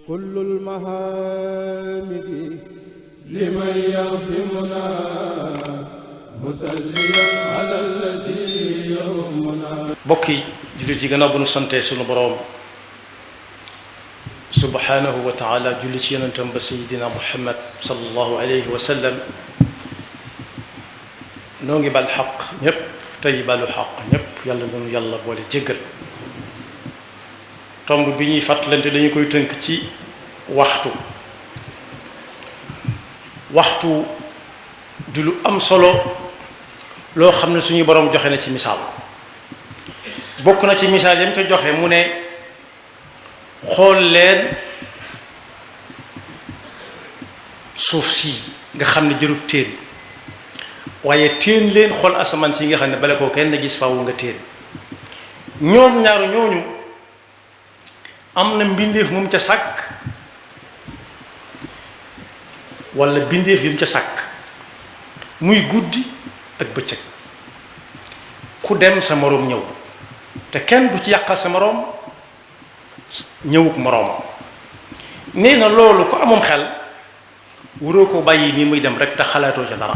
كل المحامد لمن يغفمنا مسليا على الذي يومنا. bokki jullit yi gannaaw bu nu santee sunu boroom subhanahu wa taala julli ci yonentam ba sayidina muhammad sallallahu alayhi wa sallam noo ngi bal xaq ñépp tey balu xaq ñépp yàlla nanu yàlla boole jéggal. tomb bi ñuy fàttalante dañu koy tënk ci waxtu di lu am solo loo xam ne suñu boroom joxe na ci misaal. bokk na ci misaal yam ca joxe mu ne xool leen suuf si nga xam ne jërut teen waaye teen leen xool asamaan si nga xam ne bale koo kenn gis faaw nga teen. ñoom ñaaru ñooñu am na mbindeef mu ca sàkk wala mbindeef yu mu ca sàkk muy guddi ak bëccëg ku dem sa moroom ñëw te kenn du ci yàqal sa moroom ñëwuk moroom. nee na loolu ko amoon xel waroo ko bàyyi nii muy dem rek te xalaatoo ca dara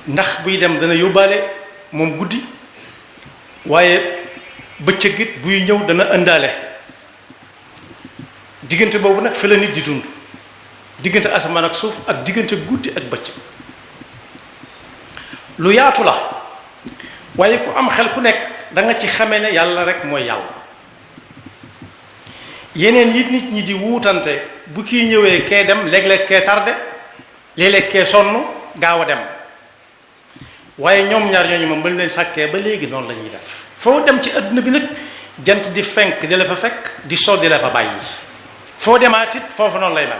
ndax buy dem dana yóbbaale moom guddi waaye bëccëg it buy ñëw dana ëndaale. diggante boobu nag fi la nit di dund diggante asamaan ak suuf ak diggante guddi ak bëccëg lu yaatu la waaye ku am xel ku nekk da nga ci xamee ne yàlla rek mooy yàlla. yeneen yi nit ñi di wuutante bu kii ñëwee kee dem léeg-léeg kee tardé léeg-léeg kee sonn gaaw a dem waaye ñoom ñaar ñooñu moom ba leen sàkkee ba léegi noonu la ñuy def. foo dem ci adduna bi nag jant di fenk di la fa fekk di so di la fa bàyyi foo demaat it foofu noonu lay mel.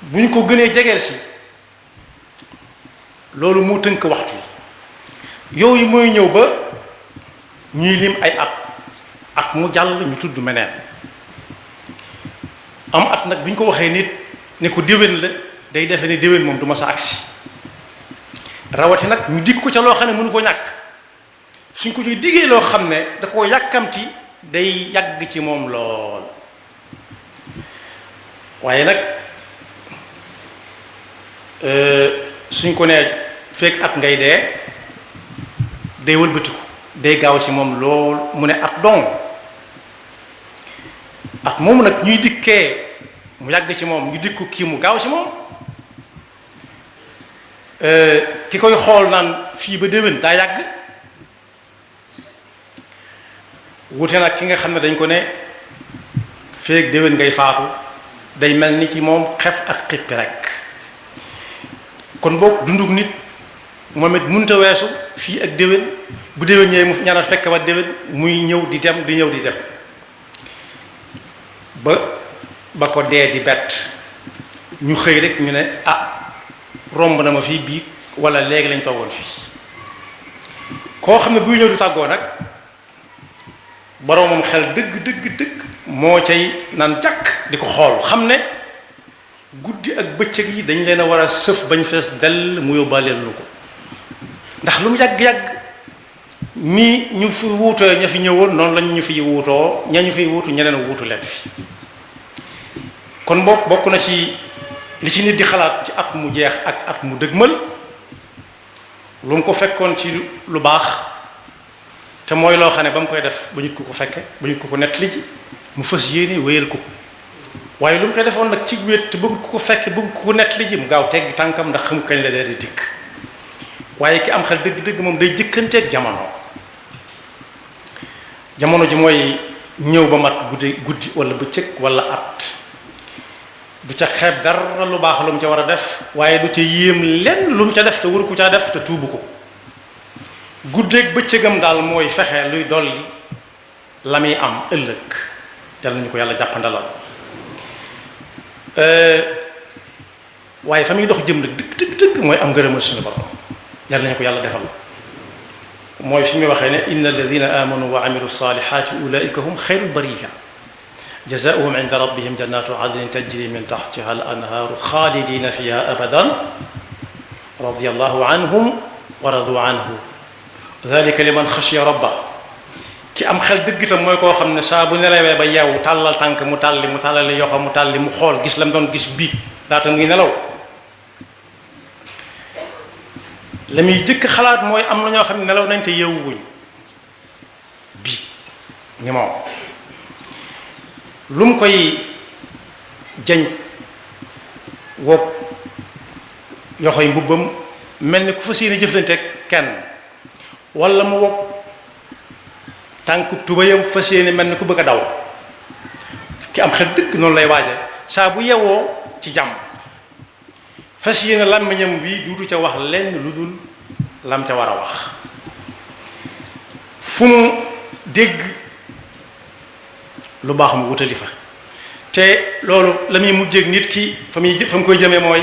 bu ñu ko gënee jegeel si loolu mu tënk waxtu yooyu mooy ñëw ba ñuy lim ay at mu jàll ñu tudd meneen am at nag bu ñu ko waxee nit ne ko déwén la day defe ne déwén moom du ma sa agsi rawati nag ñu digg ko ca loo xam ne mënu ko ñàkk suñ ko ñuy diggee loo xam ne da koo yàkkamti day yàgg ci moom lool. waaye nag suñ ko nee fekk at ngay dee day wëlbatiku day gaaw ci moom lool mu ne at dong at moomu nag ñuy dikkee mu yàgg ci moom ñu dikku kii mu gaaw ci moom. ki koy xool naan fii ba déwén daa yàgg wute nag ki nga xam ne dañ ko ne feek déwén ngay faatu day mel ni ci moom xef ak xippi rek. kon boog dunduk nit moom it mënta weesu fii ak déwén bu déwén ñëwee mu ñaanal fekk ba déwén muy ñëw di dem di ñëw di dem ba ko dee di bett ñu xëy rek ñu ne romb na ma fii bii wala léegi lañ toogoon fii. koo xam ne buy ñëw du tàggoo nag boroomam xel dëgg moo cay naan jàkk di ko xool xam ne guddi ak bëccëg yi dañ leen a war a sëf bañ fees dell mu yóbbaaleel lu ko ndax lu mu yàgg-yàgg nii ñu fi wuutoo ña fi ñëwoon noonu lañ ñu fi wuutoo ña ñu fiy wuutu ñeneen wuutu leen fi. kon bokk na ci li ci nit di xalaat ci at mu jeex ak at mu dëgmal lu mu ko fekkoon ci lu baax te mooy loo xam ne ba mu koy def ba nit ku ko fekke ba nit ku ko nettali ji mu fas yéene wéyal ko waaye lu mu koy defoon nag ci wéet te bëgg ku ko fekke bëgg ku ko nettali ji mu gaaw teggi tànkam ndax xam kañ la dee di dikk. waaye ki am xel dëgg moom day jëkkanteeg jamono ji mooy ñëw ba mat guddi wala bëccëg wala at. du ca xeeb dara lu baax lu mu ca war a def waaye du ca yéem lenn lu mu ca def te waru ko caa def te tuubu ko. guddeeg bëccëgam daal mooy fexe luy dolli la muy am ëllëg yàlla nañu ko yàlla jàppandalal. waaye fa muy dox jëm nag dëgg mooy am ngërëmal suñu borom yàlla nañu ko yàlla defal. mooy fi muy waxee ne inna alladina amanu wa amilu salihati ulaika hum xayrul bariya jazaauhum inda rabbihim jannatu adnin tajri min taxtiha al anhaaru xaalidina fiha abadan radiyallahu anhum wa radu anhu dalika liman xashiya rabba ki am xel dëgg itam mooy koo xam ne saa bu nelawee ba yeewu tàllal tànk mu tàlli mu tàllali yoxo mu tàlli mu xool gis la mu doon gis bii daata muy nelaw la muy jëkk xalaat mooy am na ñoo xam ne nelaw nañ te yeewuwuñ bii ni moom lu mu koy jañ woog yoxoy mbubbam mel ni ku fas yéene jëflante kenn wala mu woog tànku tubayam fas yéene mel ni ku bëgg a daw ki am xel dëgg noonu lay waaje saa bu yewoo ci jàmm fas yéene làmmiñam wi duutu ca wax lenn lu dul lam ca war a wax fu mu dégg lu baax mu wutali fa te loolu la muy mujjeeg nit ki fa mu koy jëmee mooy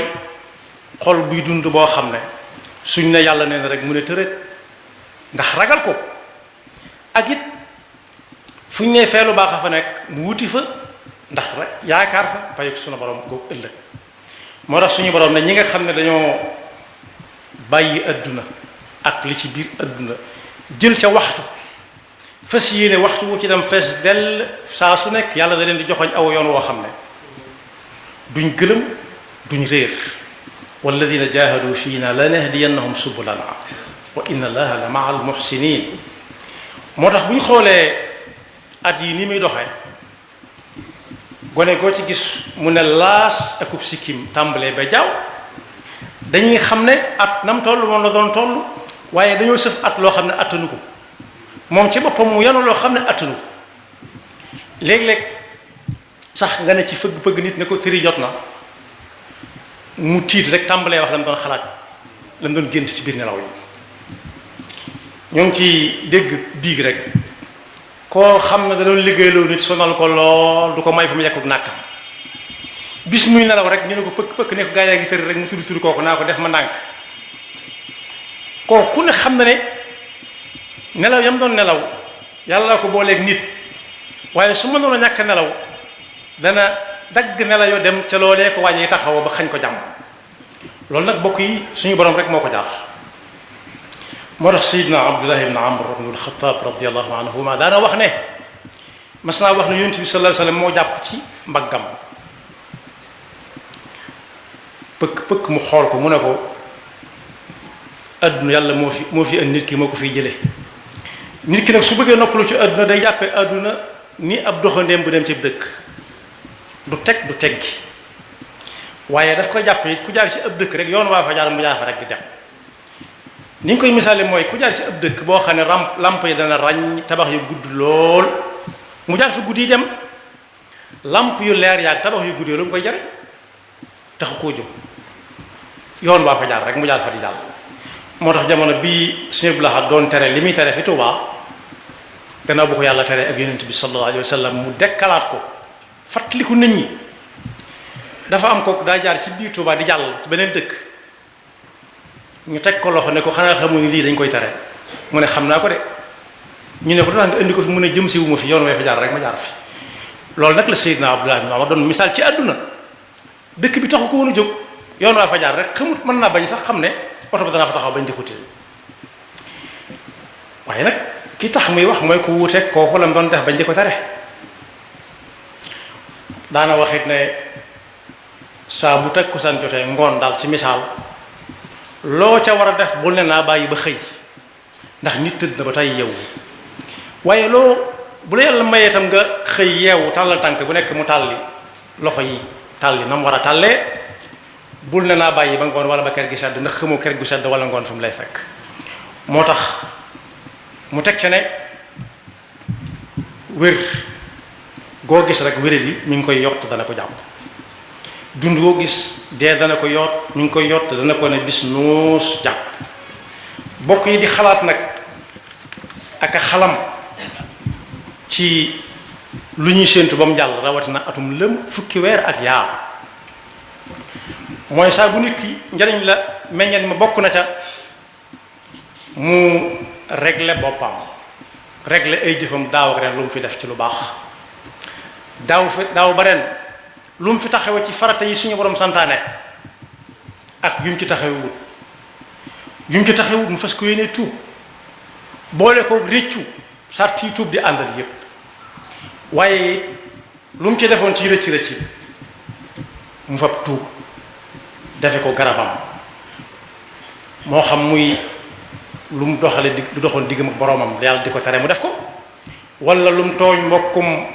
xol buy dund boo xam ne suñ ne yàlla nee na rek mu ne tërët ndax ragal ko ak it fu ñu nee fee lu baax a fa nekk mu wuti fa ndax rek yaakaar fa payuk sunu borom googu ëllëg moo tax suñu borom ne ñi nga xam ne dañoo bàyyi adduna ak li ci biir adduna jël ca waxtu fas yéene waxtu wu ci dem fees dell saa su nekk yàlla da leen di joxoñ aw yoon woo xam ne duñ gëlëm duñ réer walladina jahadu fiina lanahdiyannahum subulana wa inna allaha la maa al muhsinin moo tax bu ñu xoolee at yi ni muy doxee gone koo ci gis mu ne laas akub sikkim tàmbalee ba jaaw dañuy xam ne at nam toll moom la doon toll waaye dañoo sëf at loo xam ne attanu ko moom ci boppam mu yanu loo xam ne attanu ko léeg-léeg sax nga ne ci fëgg-fëgg nit ne ko tëri jot na mu tiit rek tàmbalee wax la mu doon xalaat la mu doon gént ci biir nelaw yi ñoo ngi ci dégg biig rek koo xam ne da doon liggéeyloo nit sonal ko lool du ko may fu mu yekkuk nàkkam bis muy nelaw rek ñu ne ko pëkk ne ko gaa yaa ngi tëri rek mu tudd kooku naa ko def ma ndànk kooku ku ne xam na ne nelaw yam doon nelaw yàlla ko booleeg nit waaye su ma doon a ñàkk nelaw dana dagg nelaw yoo dem ca loolee ko wàññi taxaw ba xañ ko jàmm loolu nag bokk yi suñu borom rek moo ko jaar moo tax sayidna abdullah ibn amr ibn al-Khattab radiyallahu anhuma daana wax ne mas naa wax ne yonent bi sallallahu alayhi wasallam moo jàpp ci mbaggam pëkk mu xool ko mu ne ko adduna yàlla moo fi indi nit ki moo ko fiy jële nit ki nag su bëggee noppalu ci adduna day jàppee adduna ni ab doxandéem bu dem ci dëkk du teg du teggi waaye daf koy jàpp it ku jaar ci ab dëkk rek yoon waa fa jaar mu jaar fa rek di dem ni ñu koy misaale mooy ku jaar ci ab dëkk boo xam ne lamp yi dana ràññ tabax yu gudd lool mu jaar fi guddi yi dem lamp yu leer yaag tabax yu gudd yi lu mu koy jare taxu koo jóg yoon waa fa jaar rek mu jaar fa di jàll moo tax jamono bii Sëñ Blaha doon tere li muy tere fi Tuubaa gannaaw bu ko yàlla tere ak yonent bi sallallahu alayhi wa sallam mu dekkalaat ko fàttaliku nit ñi dafa am kooku daa jaar ci biir Tuubaa di jàll ci beneen dëkk ñu teg ko loxo ne ko xanaa xamu ni lii dañ koy tere mu ne xam naa ko de ñu ne ko dafa nga indi ko fi mu ne jëm si wu ma fi yoon way fa jaar rek ma jaar fi loolu nag la Seydina Abdullah ibn Umar doon misaal ci àdduna dëkk bi taxu ko woon a jóg yoon waa fa jaar rek xamut mën naa bañ sax xam ne oto ba danaa fa taxaw bañ di ko téye waaye nag ki tax muy wax mooy ko wuuteeg kooku la mu doon def bañ di ko tere daana waxit ne saa bu teg ku san jotee ngoon daal ci misaal loo ca war a def bul ne naa bàyyi ba xëy ndax nit tëdd na ba tey yeewu waaye loo bu la yàlla mayee tam nga xëy yeewu tàllal tànk bu nekk mu tàlli loxo yi tàlli na mu war a tàllee bul ne naa bàyyi ba ngoon wala ba kër gi sedd ndax xamoo kër gu sedd wala ngoon fu mu lay fekk moo tax mu teg ca ne wér goo gis rek wéré di mi ngi koy yott dana ko jàpp dund goo gis dee dana ko yott mi ngi koy yott dana ko ne bis nuus jàpp bokk yi di xalaat nag ak a xalam ci lu ñuy séentu ba mu jàll rawatina atum lëm fukki weer ak yaar mooy saa bu nit ki njariñ la meññeen ma bokk na ca mu régler boppam régler ay jëfam daaw ak ren lu mu fi def ci lu baax daaw ba ren lu mu fi taxawe ci farata yi suñu borom santaane ak yu mu ci taxawewut mu fas ko yéene tuub boole ko réccu sart yi tuub di àndal yépp waaye lu mu ci defoon ci rëcc rëcc mu fab tuub defe ko garabam moo xam muy lu mu doxale lu doxoon diggam ak boroomam yàlla di ko tere mu def ko wala lu mu tooñ mbokkum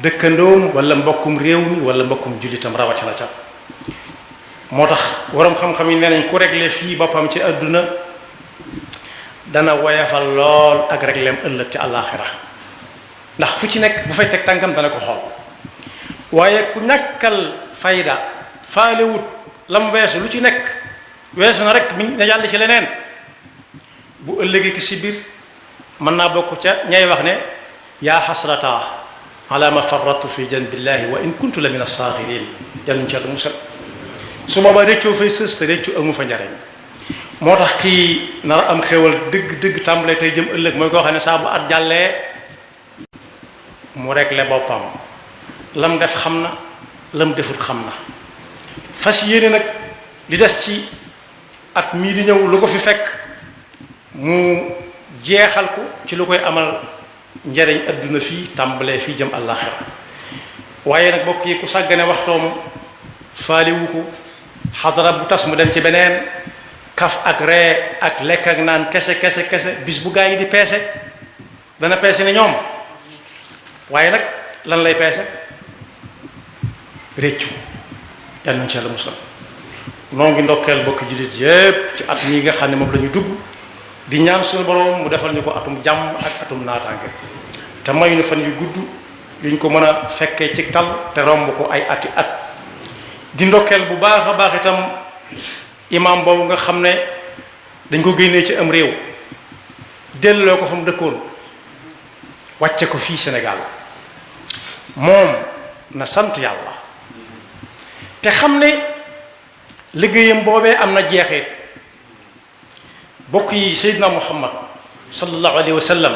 dëkkandoom wala mbokkum réew mi wala mbokkum jullitam rawatina ca moo tax waroom xam-xam yi nee nañ ku régler fii boppam ci àdduna dana woyafal lool ak régleem ëllëg ci àllaaxira ndax fu ci nekk bu fay teg tànkam dana ko xool waaye ku ñàkkal fayda faalewut lam weesu lu ci nekk weesu na rek mi na yàlla ci leneen bu ëllëgee ki si biir mën naa bokk ca ñay wax ne yaa xasrata ala ma farratu fi janbillahi wa in kuntu la min as-saaxirin yàlla ñu ci yàlla musal su boobaa réccoo fay sës te réccu amu fa njariñ moo tax kii nar am xéwal dëgg tàmbalee tey jëm ëllëg mooy koo xam ne saa bu at jàllee mu réglé boppam lam def xam na lam defut xam na fas yéene nag li des ci at mii di ñëw lu ko fi fekk mu jeexal ko ci lu koy amal njariñ adduna fii tàmbalee fii jëm àllaaxira waaye nag bokk yi ku sàggane waxtoom faaliwu ko xadara bu tas mu dem ci beneen kaf ak ree ak lekk ak naan kese bis bu gaa yi di peese dana peese ni ñoom waaye nag lan lay peese réccu yàlla nañu ci yàlla musal noo ngi ndokkeel bokki jullit yépp ci at mii nga xam ne moom la ñu dugg di ñaan suñu borom mu defal ñu ko atum jàmm ak atum naataange te may ñu fan yu gudd yuñ ko mën a fekkee ci tal te romb ko ay ati at di ndokkeel bu baax a baax itam imam boobu nga xam ne dañ ko génnee ci am réew delloo ko fa mu dëkkoon wàcce ko fii Sénégal moom na sant yàlla te xam ne liggéeyam boobee am na jeexee bokk yi Seydina Muhammad sallallahu alayhi wa sallam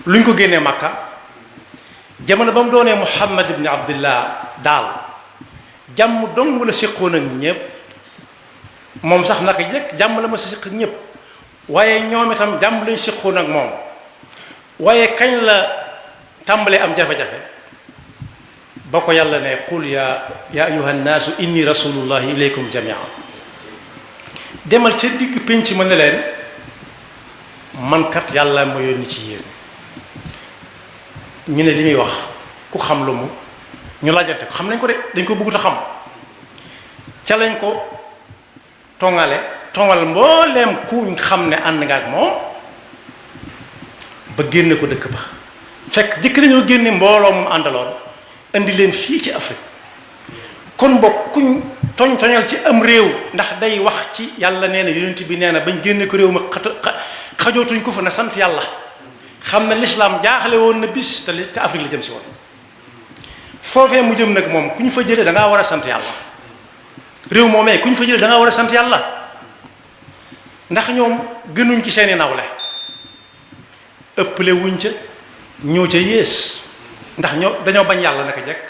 luñ ko génnee Makka jamono ba mu doonee Muhammad ibn Abdullah daal jàmm dong la séqoon ak ñépp moom sax naka jekk jàmm la ma sa séq ak ñépp waaye ñoom itam jàmm lañ séqoon ak moom waaye kañ la tàmbalee am jafe-jafe ba ko yàlla ne qul ya ayuha nnaasu inni rasulullahi ilaykum jamian demal ca digg pénc ma ne leen man kat yàlla ma yónni ci yéen ñu ne li muy wax ku xam lu mu ñu laajante ko xam nañ ko de dañ ko bëggut a xam ca lañ ko tongal mbooleem kuñ xam ne ànd nga ak moom ba génne ko dëkk ba fekk jëkk nañoo génne mbooloo mu àndaloon indi leen fii ci Afrique kon bokk kuñ toñal ci am réew ndax day wax ci yàlla nee na yonent bi nee na bañ génne ko réew ma xajootuñ ko fa na sant yàlla xam na lislaam jaaxale woon na bis te Afrique la jëm si woon foofee mu jëm nag moom ku ñu fa jëlee da ngaa war a sant yàlla réew moomee ku ñu fa jëlee da ngaa war a sant yàlla ndax ñoom gënuñ ci seeni nawle ëpple wuñ ca ñoo ca yées ndax dañoo bañ yàlla naka jekk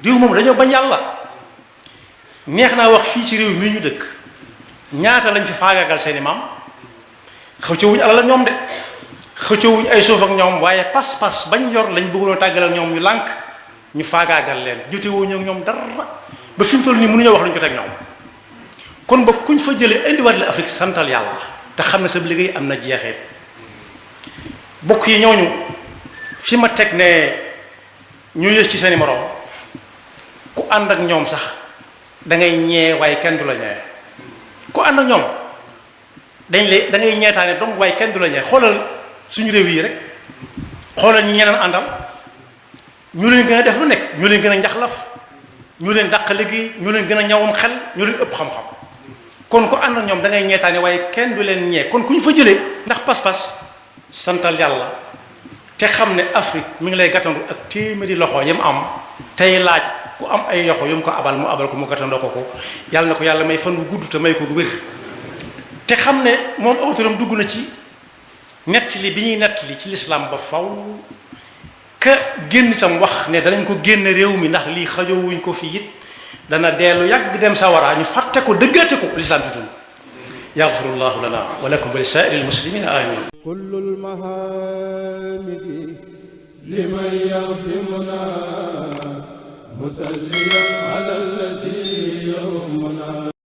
réew moom dañoo bañ yàlla neex naa wax fii ci réew mi ñu dëkk ñaata lañ fi faagaagal seeni maam xëccewuñ alal ak ñoom de xëccewuñ ay suuf ak ñoom waaye pas-pas bañ yor lañ bëggoon tàggal ak ñoom ñu lànk ñu faagaagal leen jotewuñu ak ñoom dara ba fi mu toll nii mënuñoo wax luñ jotee ak ñoom kon ba kuñ fa jëlee indiwaat la Afrique santal yàlla te xam ne sa liggéey am na jeexee bokk yi ñooñu fi ma teg ne ñu yës ci seeni moroom ku ànd ak ñoom sax da ngay ñee waaye kenn du la ñee ku ànd ak ñoom da ngay ñeetaane donc waaye kenn du la ñee xoolal suñu réew yi rek xoolal ñi ñeneen àndal ñu leen gën a def lu nekk ñu leen gën a njaxlaf ñu leen dàq liggéey ñu leen gën a ñawam xel ñu leen ëpp xam-xam kon ku ànd ak ñoom da ngay ñeetaane waaye kenn du leen ñee kon ku ñu fa jëlee ndax pas-pas santal yàlla te xam ne Afrique mi ngi lay gàttandu ak téeméeri loxo yam am tey laaj ku am ay yoxo yu mu ko abal mu abal ko mu gàttandoo ko yàlla na ko yàlla may fan wu gudd te may ko gu wér te xam ne moom awturam dugg na ci nettali bi ñuy nettali ci lislaam ba faw ka génn itam wax ne danañ ko génn réew mi ndax lii xajowuñ ko fii it dana dellu yàgg dem sawara ñu fàtte ko dëggaate ko lislaam ci dund yaxfirullahu lana wa lakum wa li saa'iril muslimina amin. kullul mahamidi liman yaxsimuna musalliyan ala allazi